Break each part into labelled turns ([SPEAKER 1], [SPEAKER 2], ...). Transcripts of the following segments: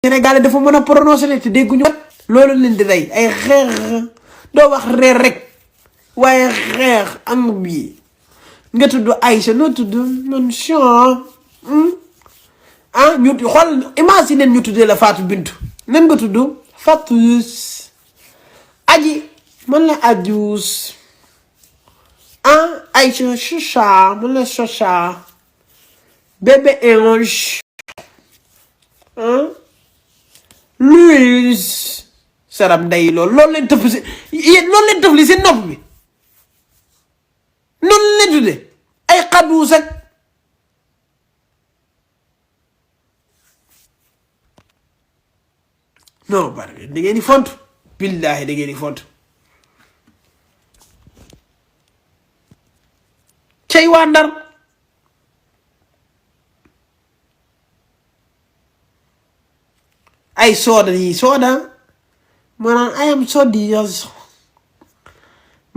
[SPEAKER 1] Sénégalais dafa mën a prononcer te dégguñu loolu leen di rey ay xeex doo wax reer rek waaye xeex am bi nga tudd Aïcha noo tudd man chan ah ñu xool imagine ñu tuddee la Fatou Bintou nan nga tudd Fatous aji man la Adjous ah Aïcha Chacha man la Chacha bébé Ange ah Louise saram nday loolu leen tëf si yéen loolu leen tëf li seen nopp bi noonu leen tuddee ay xaduus ak non bari da ngeen di font billahi da ngeen di font cey waa Ndar ay sooda yi sooda maanaam I am so dias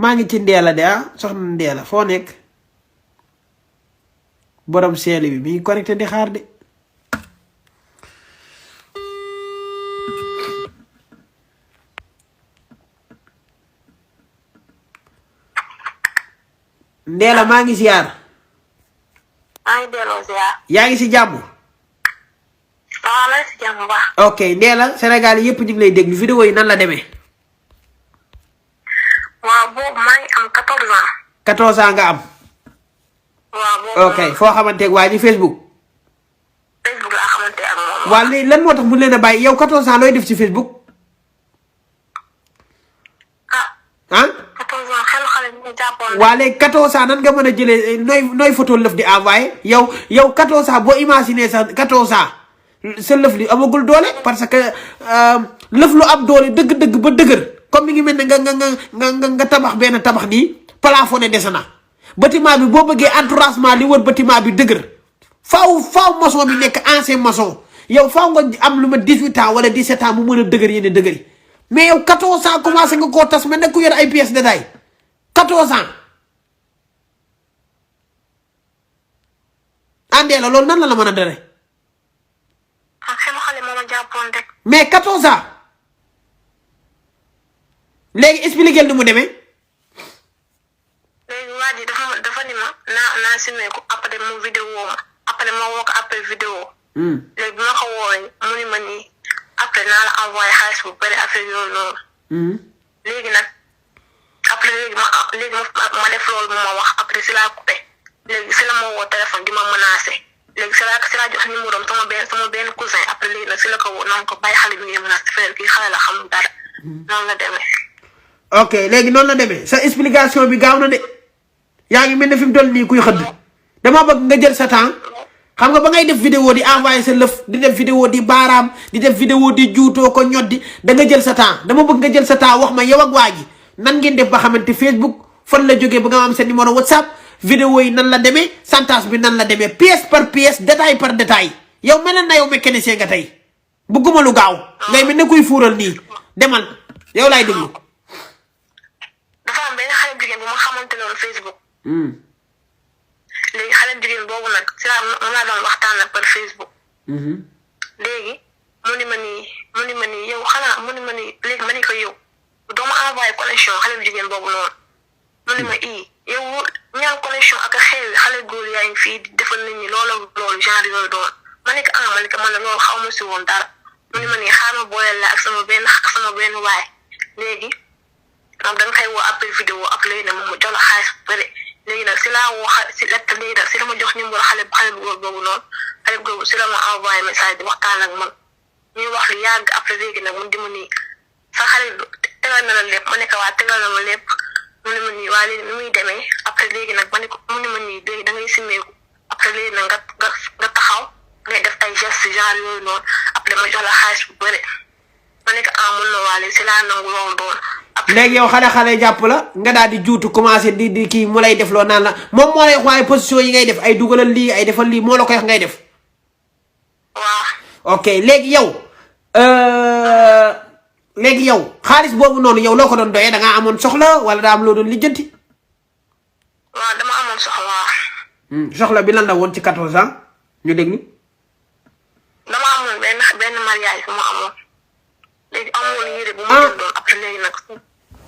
[SPEAKER 1] maa ngi ci Ndeela de soxna Ndeela foo nekk borom seeli bi mi ngi connecté di xaar de Ndeela maa ngi ziar.
[SPEAKER 2] maa ngi delloo ziar.
[SPEAKER 1] yaa ngi si jàmm.
[SPEAKER 2] waaw maa ngi si jàmm bu baax.
[SPEAKER 1] ok Ndeela Sénégal yëpp ñu ngi lay déglu vidéo yi nan la demee.
[SPEAKER 2] waaw boobu maa ngi am 14 ans.
[SPEAKER 1] 14 ans nga am.
[SPEAKER 2] waaw boobu
[SPEAKER 1] ok foo xamanteeg waa ji Facebook.
[SPEAKER 2] Facebook laa xamante ak moom.
[SPEAKER 1] waa léegi lan moo tax mu leen a bàyyi yow 14 ans looy def ci Facebook. ah.
[SPEAKER 2] 14 ans xelu xale bi ñu jàppoon.
[SPEAKER 1] waa léegi 14 ans nan nga mën a jëlee nooy photo lëf di envoyé yow 14 ans boo imaginer sax 14 ans sa lëf li amagul doole parce que lëf lu am doole dëgg-dëgg ba dëgër comme mi ngi mel ne nga tabax benn tabax nii plafonné dese na bâtiment bi boo bëggee entouragement li wër bâtiment bi dëgër faaw maçon bi nekk ancien maçon yow faaw nga am lu ma 18 ans wala 17 ans mu mën a dëgër yéen dëgëri mais yow 14 ans commencé nga koo tas mais nag ku yor ay pièces détail 14 ans andee la loolu nan la mën a dere
[SPEAKER 2] xelu xale moo ma jàppoon rek.
[SPEAKER 1] mais 14 ans léegi expliquer ni mu demee.
[SPEAKER 2] léegi waa ji dafa ni ma naa simeeku après mu vidéo ma après ma woo ko après vidéo. léegi bi ma ko woowee mu ni ma nii après naa la envoyé xaalis bu bëri affaire yooyu noonu. léegi nag après léegi ma def loolu mu ma wax après si laa coupé léegi si la ma woo téléphone di ma menacé léegi si laa jox numéro am sama benn cousin après léegi nag si la ko woo naan ko bàyyi xale bi ngay menacé frère kii xale la xamul dara. noonu la demee.
[SPEAKER 1] ok léegi noonu la demee sa explication bi gaaw na de yaa ngi mel ne fi mu toll nii kuy xëdd dama bëgg nga jël sa temps xam nga ba ngay def vidéo di envoyé sa lëf di def vidéo di baaraam di def vidéo di juutoo ko ñoddi da nga jël sa temps dama bëgg nga jël sa temps wax ma yow ak waa ji nan ngeen def ba xamante Facebook fan la jógee ba nga am sa numéro WhatsApp vidéo yi nan la demee santage bi nan la demee pièce par pièce détail par détail yow mel na yow mécanicien nga tey bëgguma lu gaaw ngay mel ne kuy fuural nii demal yow laay déglu.
[SPEAKER 2] dafa am benn xale jigéen bu ma xamante noonu Facebook. léegi xale jigéen boobu nag si laa doon waxtaan nag par Facebook. léegi mu ni ma nii yow xanaa mu ni ma nii léegi ma ni ko yow doo ma envoyé connexion xale jigéen boobu noonu. mu ni ma yow ñaan connexion ak xew xale góor yaa ngi fii di defal nit ñi loolu genre yooyu doon ma ne ko ma ne ko man loolu xaw ma si woon dara mu ni ma nii xaaral ma booleel la ak sama benn waay léegi. donc da nga koy woo après vidéo après léegi nag moom mu jox la xaalis bu bëri léegi nag si laa woo léegi nag si la ma jox numéro xale bu góor boobu noonu xale bu góor si la ma envoyé message di waxtaan ak man ñuy wax lu yàgg après léegi nag mu di ma nii sa xale bi tegal na la lépp ma ne ko waa tegal na ma lépp mu ne ma nii waa léegi ni muy demee après léegi nag ma ne ko mu ne ma nii léegi da ngay simeeku après léegi nag nga taxaw ngay def ay gestes genre yooyu noonu après ma jox la xaalis bu bëri ma ne ko mun na waa léegi si laa nangu loolu doon.
[SPEAKER 1] léegi yow xale jàpp la nga daal di juutu commencé di kii mu lay def loo naan la moom moo lay waaye position yi ngay def ay dugalal lii ay defal lii moo la koy wax ngay def.
[SPEAKER 2] waaw.
[SPEAKER 1] ok léegi yow xaalis boobu noonu yow loo ko doon doyee da ngaa amoon soxla wala daa am loo doon lijjanti.
[SPEAKER 2] waaw dama amoon soxla.
[SPEAKER 1] soxla bi lan la woon ci 14 ans ñu déglu.
[SPEAKER 2] dama amoon benn mariage bu ma amoon léegi amoon yére bu ma jëndoon après léegi nag.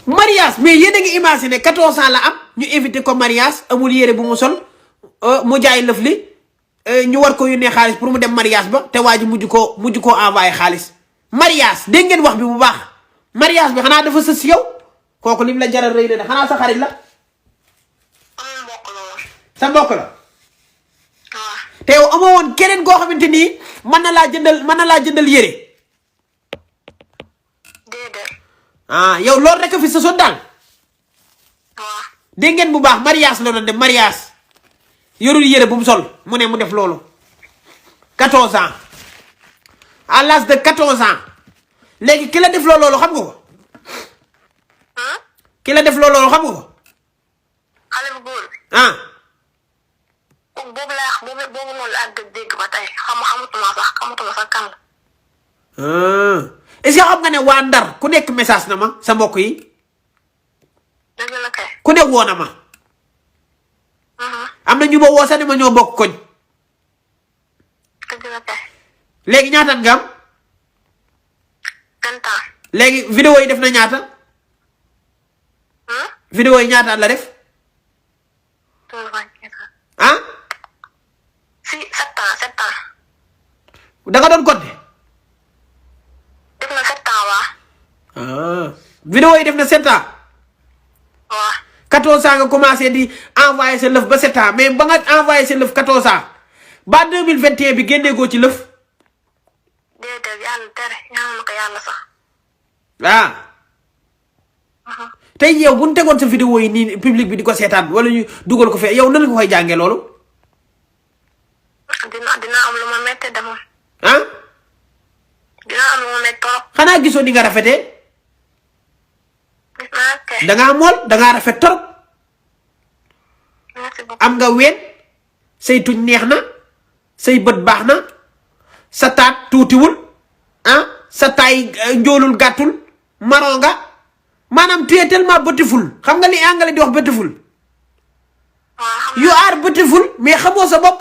[SPEAKER 1] mariage mais yéen a ngi imaginer 14 ans la am ñu invité ko mariage amul yére bu mu sol mu jaay lëf li ñu war ko yónnee xaalis pour mu dem mariage ba te waa ji mujj koo envoyé xaalis. mariage dégg ngeen wax bi bu baax mariage bi xanaa dafa sës yow kooku lim la jaral rëy na de xanaa sa xarit la.
[SPEAKER 2] mbokk la woon.
[SPEAKER 1] sa mbokk la.
[SPEAKER 2] waaw.
[SPEAKER 1] te yow amoo woon keneen koo xamante ni mën na laa jëndal yére.
[SPEAKER 2] déedéet.
[SPEAKER 1] yow loolu rek a fi sësoon daal.
[SPEAKER 2] waaw.
[SPEAKER 1] dégg ngeen bu baax mariage la doon dem mariage yorul yére bu mu sol mu ne mu def loolu 14 ans à l'âge de 14 ans léegi ki la def loolu xam nga ko. ki la def loolu xam nga ko.
[SPEAKER 2] xale bu góor bi. boobu noonu la ak dégg ba tey xamatuma sax kan la.
[SPEAKER 1] est-ce que xam nga ne waa Ndar ku nekk message na ma sa mbokk yi.
[SPEAKER 2] dëgg la kay.
[SPEAKER 1] ku nekk woo na ma. am na ñu ma woo sax ne ma ñoo bokk koñ.
[SPEAKER 2] dëgg la kay.
[SPEAKER 1] léegi ñaata nga am.
[SPEAKER 2] 20 ans.
[SPEAKER 1] léegi vidéo yi def na ñaata. vidéo yi ñaata la def.
[SPEAKER 2] 7 ans.
[SPEAKER 1] da nga doon compter.
[SPEAKER 2] def na 7 ans waa.
[SPEAKER 1] vidéo yi def na 7 ans.
[SPEAKER 2] waaw.
[SPEAKER 1] 14 ans nga commencé di envoyé sa lëf ba 7 ans mais ba nga envoyé sa lëf 14 ans ba 2021 bi génnee goo ci lëf.
[SPEAKER 2] déedéet yàlla tere ñaanal ko yàlla sax.
[SPEAKER 1] tey yow bu ñu tegoon sa vidéo yi nii public bi di ko seetaan wala ñu dugal ko fee yow nan nga koy jàngee loolu.
[SPEAKER 2] dina am lu ma méttee de moom. dina am lu ma méttee trop.
[SPEAKER 1] xanaa gisoo ni nga rafetee.
[SPEAKER 2] gis naa kay.
[SPEAKER 1] da ngaa mool da ngaa rafet trop.
[SPEAKER 2] merci beaucoup.
[SPEAKER 1] am nga ween say tuñ neex na say bët baax na sa taat tuutiwul sa taay njoolul gàttul maron nga maanaam tu es tellement beautiful xam nga li anglais di wax beautiful.
[SPEAKER 2] waaw
[SPEAKER 1] you are beautiful mais xamoo sa bopp.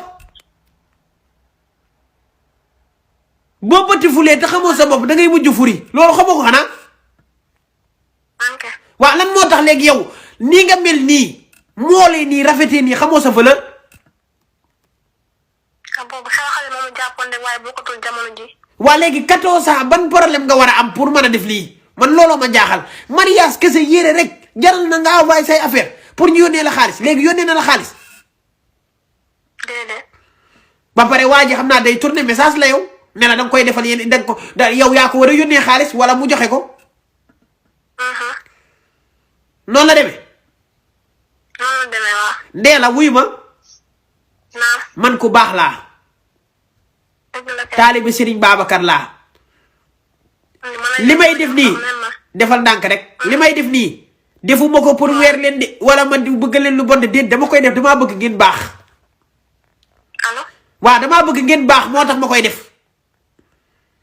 [SPEAKER 1] boo beautifulee te xamoo sa bopp da ngay mujj furi loolu xamoo ko xanaa.
[SPEAKER 2] ok.
[SPEAKER 1] waaw lan moo tax léegi yow nii nga mel nii moolee nii rafetee nii xamoo sa valeur.
[SPEAKER 2] boobu xale moomu jàppoon rek waaye bokkatul jamono ji.
[SPEAKER 1] waa léegi 14 ans ban problème nga war a am pour mën a def lii man looloo ma jaaxal mariage kese yére rek jaral na nga envoyé say affaire pour ñu yónnee la xaalis léegi yónnee na la xaalis.
[SPEAKER 2] déedéet.
[SPEAKER 1] ba pare waa ji xam naa day tourner message la yow ne la da nga koy defal yéen da nga ko yow yaa ko war a yónnee xaalis wala mu joxe ko. noonu la demee.
[SPEAKER 2] noonu la demee waaw.
[SPEAKER 1] ndee la wuyu ma.
[SPEAKER 2] naam.
[SPEAKER 1] man ku baax laa.
[SPEAKER 2] dëgg la kay.
[SPEAKER 1] taalibe Serigne Babacar laa. li may def nii defal ndànk rek li may def nii defuma ko pour weer leen de wala man bëgg leen lu bon de déet dama koy def damaa bëgg ngeen baax.
[SPEAKER 2] allo.
[SPEAKER 1] waaw damaa bëgg ngeen baax moo tax ma koy def.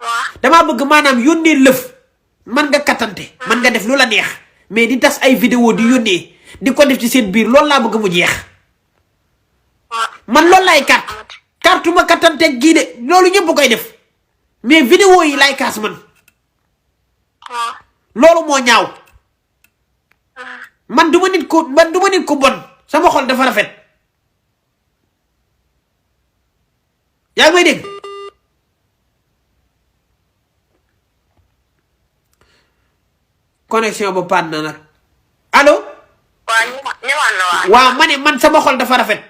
[SPEAKER 2] waaw.
[SPEAKER 1] damaa bëgg maanaam yónnee lëf man nga kattante man nga def lu la neex mais di tas ay vidéo di yónnee di ko def ci seen biir loolu laa bëgg mu jeex.
[SPEAKER 2] waaw.
[SPEAKER 1] man loolu laay carte ma kattanteeg gii de loolu ñëpp koy def mais vidéo yi laay kaas man.
[SPEAKER 2] waaw.
[SPEAKER 1] loolu moo ñaaw man du ma nit ku bon sama xol dafa rafet yaa ngi may dégg. connexion ba paan na nag allo.
[SPEAKER 2] waaw ñëwaat na waaw.
[SPEAKER 1] waaw ma ne man sama xol dafa rafet.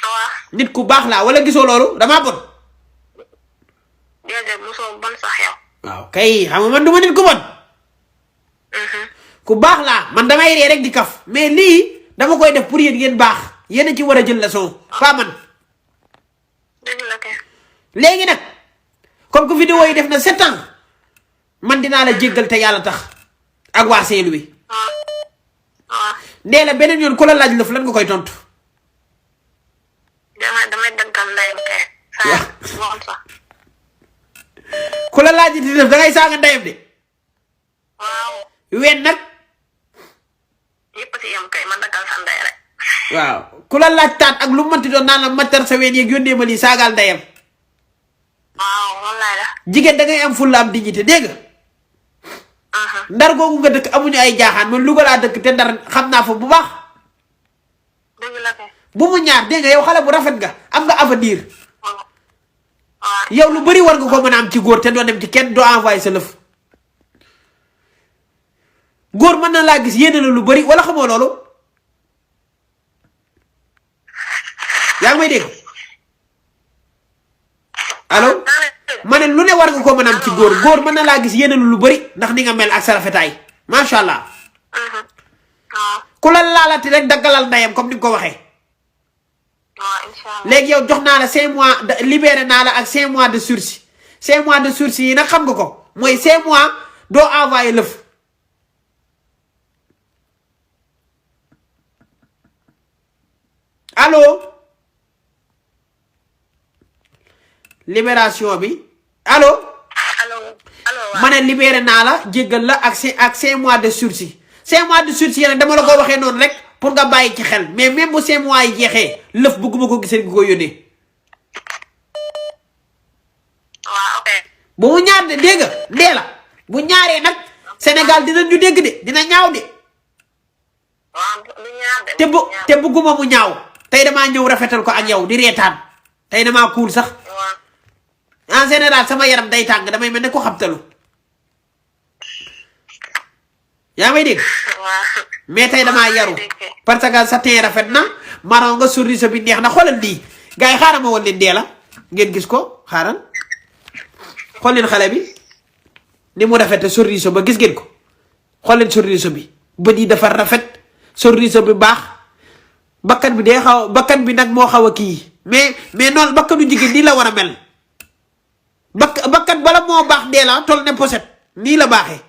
[SPEAKER 2] waaw.
[SPEAKER 1] nit ku baax laa wala gisoo loolu damaa bon.
[SPEAKER 2] déedéet mosoo bon sax yow.
[SPEAKER 1] waaw kay xam nga man du ma nit ku bon. ku baax laa man damay ree rek di kaf mais lii dama koy def pour yéen ngeen baax yéen a ci war a jël leçon pas man.
[SPEAKER 2] dëgg la kay.
[SPEAKER 1] léegi nag comme que vidéo yi def na 7 ans man dinaa la jéggal te yàlla tax ak waa Saint-Louis.
[SPEAKER 2] waaw. waaw.
[SPEAKER 1] ndee la beneen yoon ku la laaj lëf lan nga koy tontu.
[SPEAKER 2] damay daggal ndeyam kay. saa moom sax.
[SPEAKER 1] ku la laaj di def da ngay saaga ndeyam de.
[SPEAKER 2] waaw.
[SPEAKER 1] ween nag.
[SPEAKER 2] yëpp si yem kay ma daggal sa ndey rek.
[SPEAKER 1] waaw ku la laaj taat ak lu mënti doon naan la mattar sa ween yeeg yónnee ma lii saagaal ndeyam.
[SPEAKER 2] waaw wallaay la.
[SPEAKER 1] jigéen da ngay am fulla am dignité dégg nga. Ndar googu nga dëkk amuñu ay jaaxaan man Louga laa dëkk te Ndar xam naa fa bu baax.
[SPEAKER 2] dëgg la kay.
[SPEAKER 1] bu mu ñaar dégg nga yow xale bu rafet nga am nga avenir.
[SPEAKER 2] waaw.
[SPEAKER 1] yow lu bari war nga ko mën a am ci góor te doo dem ci kenn doo envoyé sa lëf. góor mën na laa gis yéene la lu bari wala xamoo loolu. yaa ngi may dégg allo. ma ne lu ne war nga ko mën a am ci góor góor mën na laa gis yéene lu bari ndax ni nga mel ak sa rafetaay macha allah. ku la laalati rek daggalal ndeyam comme ni nga ko waxee. léegi yow jox naa la 5 mois libéré naa la ak 5 mois de sursis 5 mois de sursis yi nag xam nga ko mooy 5 mois doo envoyé lëf. allo. libération bi allo. ma ne libéré naa la jéggal la ak 5 mois de sursis 5 mois de sursis yi nag dama la ko waxee noonu rek pour nga bàyyi ci xel mais même bu 5 mois yi jeexee lëf bëgguma ko gisee nga ko yónnee.
[SPEAKER 2] waaw ok.
[SPEAKER 1] bu mu ñaar de dégg nga dee la bu ñaaree nag Sénégal dina ñu dégg de dina ñaaw de. te bëgguma mu ñaaw tey damaa ñëw rafetal ko ak yow di reetaan tey damaa kuul sax. en général sama yaram day tàng damay mel ne ko xabtalu yaa may dégg mais tey damaa yaru parce que sa teen rafet na maro nga sourire bi neex na xoolal lii gars yi xaaral ma woon leen dee la ngeen gis ko xaaral xool leen xale bi ni mu rafete sourire ba gis ngeen ko xool leen sourire bi bët yi dafa rafet sourire bi baax bakkan bi day xaw bakkan bi nag moo xaw a kii mais noonu bakkanu jigéen nii la war a mel. bakkat bala moo baax dee la tol ne poset nii la baaxee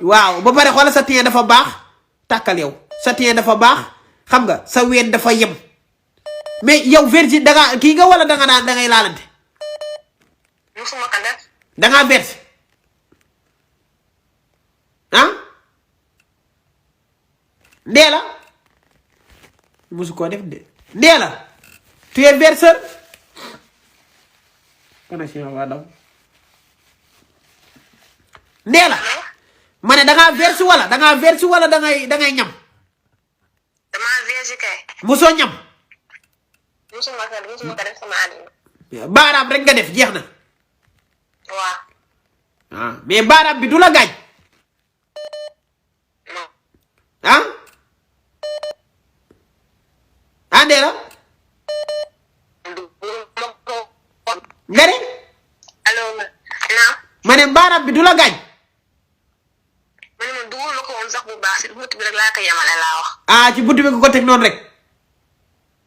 [SPEAKER 1] waaw ba pare xoola sa tien dafa baax tàkkal yow sa tien dafa baax xam nga sa ween dafa yem mais yow versi danga kii nga wala dangay laalante
[SPEAKER 2] musuma ko def
[SPEAKER 1] dangaa versi ah ndee la musu koo def de ndee la tu es verseur connexion waa daw ndee la ma ne dangaa verse wala dangay ñam.
[SPEAKER 2] damaa verse kay.
[SPEAKER 1] musoo ñam.
[SPEAKER 2] musuma ko def sama àddina.
[SPEAKER 1] baaraam rek nga def jeex na.
[SPEAKER 2] waaw.
[SPEAKER 1] ah mais baaraam bi du la gaañ. ah. ah ndee la. nga ne.
[SPEAKER 2] allo naam.
[SPEAKER 1] ma ne baaraam bi du la gaañ.
[SPEAKER 2] ma ne ma dugal ma ko woon sax bu baax si bunt bi rek laa ko yemale laa wax.
[SPEAKER 1] ah ci bunt bi nga ko teg noonu rek.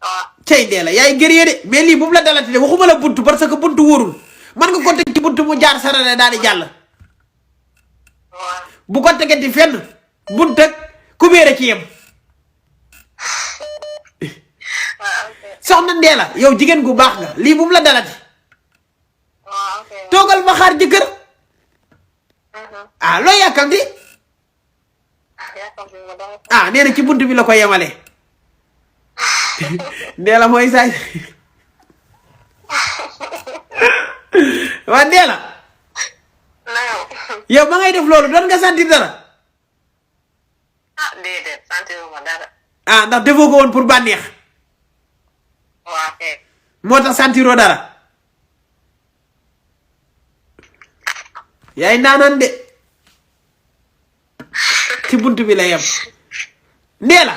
[SPEAKER 2] waaw.
[SPEAKER 1] cey dee la yaay gërëyee de mais lii bu mu la dalati de waxuma la buntu parce que buntu wóorul man nga ko teg ci buntu mu jaar sarale daal di jàll.
[SPEAKER 2] waaw.
[SPEAKER 1] bu ko tegati fenn bunt ak kubéere ci yem.
[SPEAKER 2] waaw ok.
[SPEAKER 1] soxna Ndee la yow jigéen gu baax nga lii bu mu la dalati.
[SPEAKER 2] waaw ok.
[SPEAKER 1] toogal ma xaar jëkkër. ah loo yàkkamti. ah nee na ci bunt bi la ko yemale. Ndee la mooy saay waa Ndee la yow ba ngay def loolu doon nga sentir dara.
[SPEAKER 2] ah déedéet sentiruma dara.
[SPEAKER 1] ah ndax defoo ko woon pour bànneex.
[SPEAKER 2] waaw kay.
[SPEAKER 1] moo tax sentiroo dara. yaay naanaan de ci bunt bi la yem. Ndee la.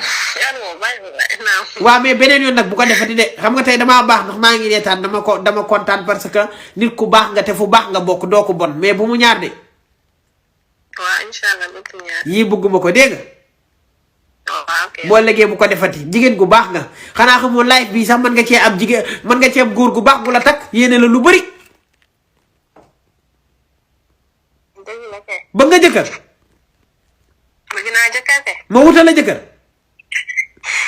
[SPEAKER 1] waaw mais beneen yoon nag bu ko defati de xam nga tey damaa baax ndax maa ngi reetaan dama kontaan parce que nit ku baax nga te fu baax nga bokk doo ko bon mais bu mu ñaar de.
[SPEAKER 2] waaw incha allah bu mu ñaar.
[SPEAKER 1] yii bëgguma ko dégg nga.
[SPEAKER 2] waaw ok.
[SPEAKER 1] boo léegi bu ko defati jigéen gu baax nga xanaa xamoo life bi sax mën nga cee am jigéen mën nga cee am góor gu baax gu la takk yéene la lu bari.
[SPEAKER 2] dëgg la kay.
[SPEAKER 1] bëgg nga jëkkër.
[SPEAKER 2] bëgg naa jëkkër kay.
[SPEAKER 1] ma wutal la jëkkër.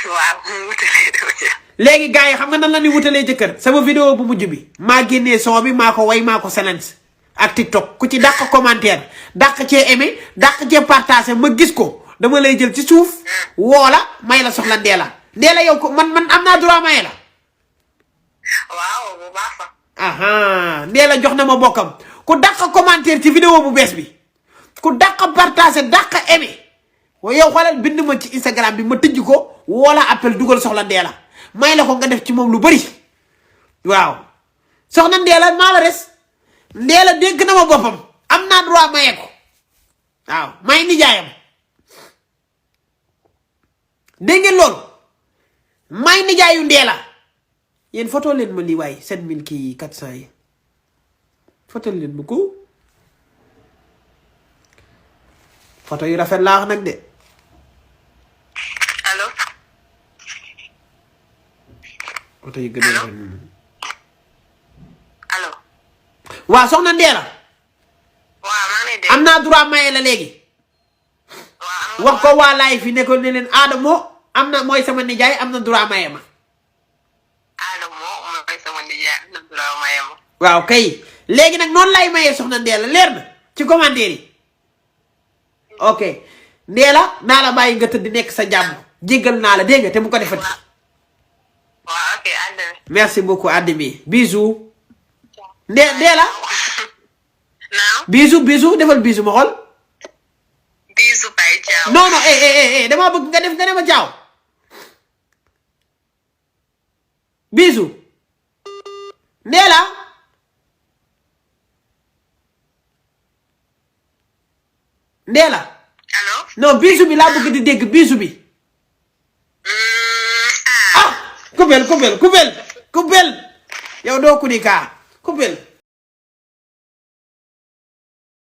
[SPEAKER 2] waaw mu wutalee dama jël.
[SPEAKER 1] léegi gars yi xam nga nan la ñuy wutalee jëkkër sama vidéo bu mujj bi maa génnee son bi maa ko way maa ko silence ak TikTok ku ci dàq commentaire dàq cee aimé dàq cee partagé ma gis ko dama lay jël ci suuf woola may la soxla Ndee la Ndee la yow ko man am naa droit may la.
[SPEAKER 2] waaw bu baax sax.
[SPEAKER 1] aha Ndella jox na ma bokkam ku dàq commentaire ci vidéo bu bees bi ku dàq partager dàq aimé yow xoolal bind ma ci Instagram bi ma tëj ko wala appel dugal soxla Ndella may la ko nga def ci moom lu bari waaw soxna Ndella maa la res Ndella dégg na ma boppam am naa droit maye ko waaw may nijaayam dégg ngeen loolu may nijaayu Ndella yéen photo leen ma lii waaye 7400 yi photo leen ma ko photo yu rafet laa wax nag de
[SPEAKER 2] allo
[SPEAKER 1] photo yu gën a rafet
[SPEAKER 2] allo
[SPEAKER 1] waaw soxna Ndella
[SPEAKER 2] waaw maa ngi lay dégg
[SPEAKER 1] am naa droit maye la léegi wax ko waa laay fi ne ko ne leen Adamo am na mooy sama nijaay am na droit maye ma
[SPEAKER 2] Adamo mooy sama nijaay am na droit maye ma
[SPEAKER 1] waaw kay léegi nag noonu lay mayee soxna Ndella leer na ci commentaire yi ok Ndella naa la bàyyi nga tëdd nekk sa jàmm jéggal naa la dégg nga te mu ko defati
[SPEAKER 2] waaw ok àddami
[SPEAKER 1] merci beaucoup Adami bisous Ndella
[SPEAKER 2] naaw
[SPEAKER 1] bisous defal bisous ma xool
[SPEAKER 2] bisu pay ciao
[SPEAKER 1] non dama bëgg nga def nga ne ma ciao bisous Ndella Ndella
[SPEAKER 2] allo
[SPEAKER 1] non bisous bi laa bëgg di dégg bisous bi
[SPEAKER 2] ah
[SPEAKER 1] kubel yow doo ku ni kaa kubel